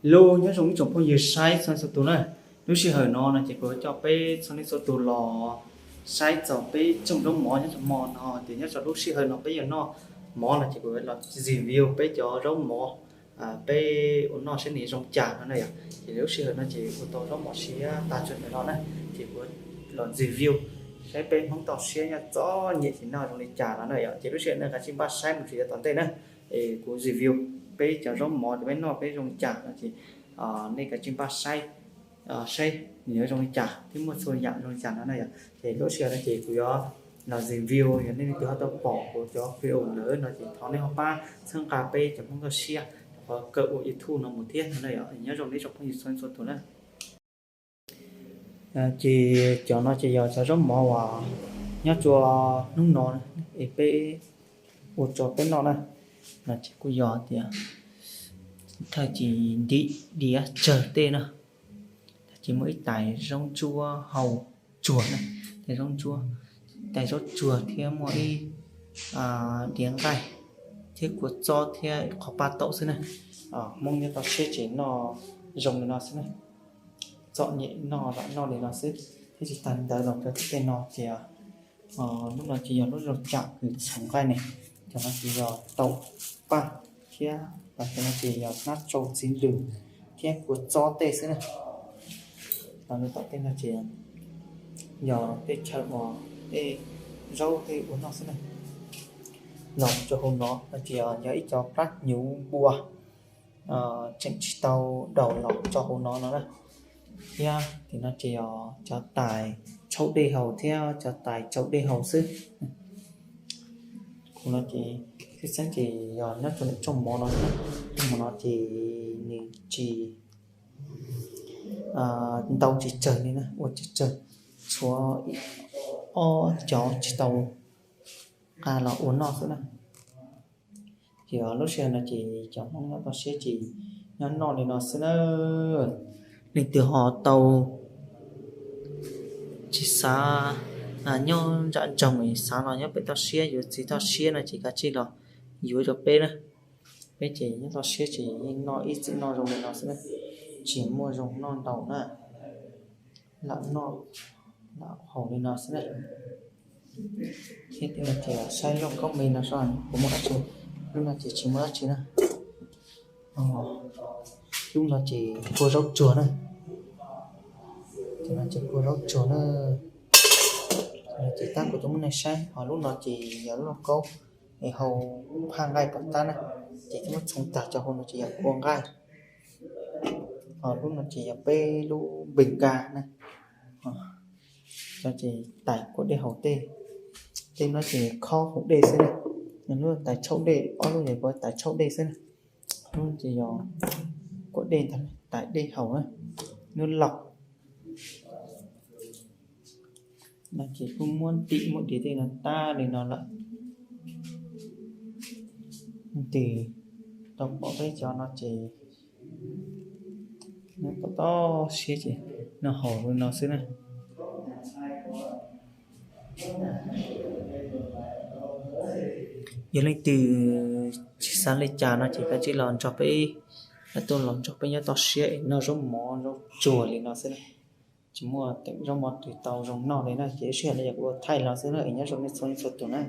Hello, nyob zoo ib tsoom phooj ywg saib txhua leej txhua tus na. Lub sij hawm no no ces kuv coj peb txhua leej txhua tus los saib txog peb tsoom zaub mov nyob rau hmo no, ces nyob rau lub sij hawm no peb yuav noj mov no ces kuv los review peb cov zaub mov, peb ua noj saib nws zoo cas no na yom. Ces lub sij hawm no ces ua tau zaub mov siab tag tsuas ntawm no na, ces kuv los review saib peb Hmoob toj siab nyob txom nyem ces noj zoo li cas no na yom. Ces lub sij hawm no kav tsij npaj saib mus tsis yuav tom ntej na, es kuv review peb cov zaub mov ces peb noj peb zoo cas no ces nej kav tsij npaj saib, saib nws yuav zoo li cas thiab muaj txhua yam zoo li cas no na yom. Ces lub sij hawm no ces kuv yuav los review, yog nej leej twg ho tau pom kuv cov video lawm no ces thov nej ho pab txhawb nqa peb cov Hmoob toj siab, qhov kawm ua YouTube no mus thiab no na yom. Nyob zoo nej tsoom phooj ywg txhua txhua tus na. Ces cov no ces yog cov zaub mov uas nyob rua hnub no es peb ua rua peb noj na, no ces kuj yog tias thawj ces ntim diav tsawg tej na, ces muaj ib tais zaub ntsuab hau tsuag na, tais zaub ntsuab, tais zaub tsuag thiab muaj ib diav nqaij thiab kua txob thiab qhov paj taum xwb na. Hmoob nyob toj siab ces noj zoo li no xwb na, txom nyem noj lam noj li no xwb. Thiab tsis tag ntawd los rau tej no ces lub no ces yog lub zoo cam kws txhoov nqaij ne, cov no ces yog taum paj thiab los cov no ces yog hnab tsau txiv lws thiab kua txob tej xwb na. Los rau tom tej no ces yog tej chaw uas tej zaub tej ua noj xwb na. Los rau hauv no no ces yog ib co plab hnyuv npua tseem tsis tau daus los rau hauv no no na. Thiab tim no ces yog cov tais tshaub dej haus thiab cov tais tsau dej haus xwb. Kuv no ces txheeb txheeb ces yog nyob rau ntawm rooj mov no, rooj mov no ces nws tsis ntau tsis tsawg li na, ua tsawg tsawg, tshuav ob cov tsis tau nqa los ua noj xwb na. Ces lub sij hawm no ces cov Hmoob nyob toj siab ces nyob noj li no xwb na. Leej twg ho tau tsis xav nyob nram nroog, xav los nyob pem toj siab yuav txiv toj siab no ces kav tsij los yuav rau peb na. Peb ces nyob toj siab ces yeej noj ib txwm noj zoo li no xwb na, tsis muaj zoo noj ntau na. Lam noj lam haus li no xwb na. Thiab tim no ces saib lauj kaub me no seb puas muaj dab tsi. Lub no ces tsis muaj dab tsi na. Lub no ces kua zaub tsuag na. Tim no ces kua zaub tsuag na. Tim no ces tab kuv tuaj muab nej saib, ho lub no ces yog lub lauj kaub es hau phaj nqaij pov tab na. Ces twb muab txhoov tag, cov hauv no ces yog kua nqaij. Ho lub no ces yog peb lub npis kas na. Cov ces tais kua dej haus tej, tej no ces khob haus dej xwb na. Lub tais tshaub dej, ob lub ces tais tshaub dej xwb na. Lub ces yog kua dej ntag, tais dej haus na, lub laus. No ces kuj muab ntim muab diav tej no tag li no lawm. Leej twg tau pom peb cov no ces nyob toj toj siab ces noj haus li no xwb na. Yog leej twg tsis xav li cas no ces kav tsij los nrog peb, tuaj los nrog peb nyob toj siab es noj zaub mov zaub tsuag li no xwb na. Tsis muaj teem zaub mov twg tau zoo noj li na, ces sij hawm no yog kuv ua thaij los xwb na, es nyob zoo nej txhua leej txhua tus na.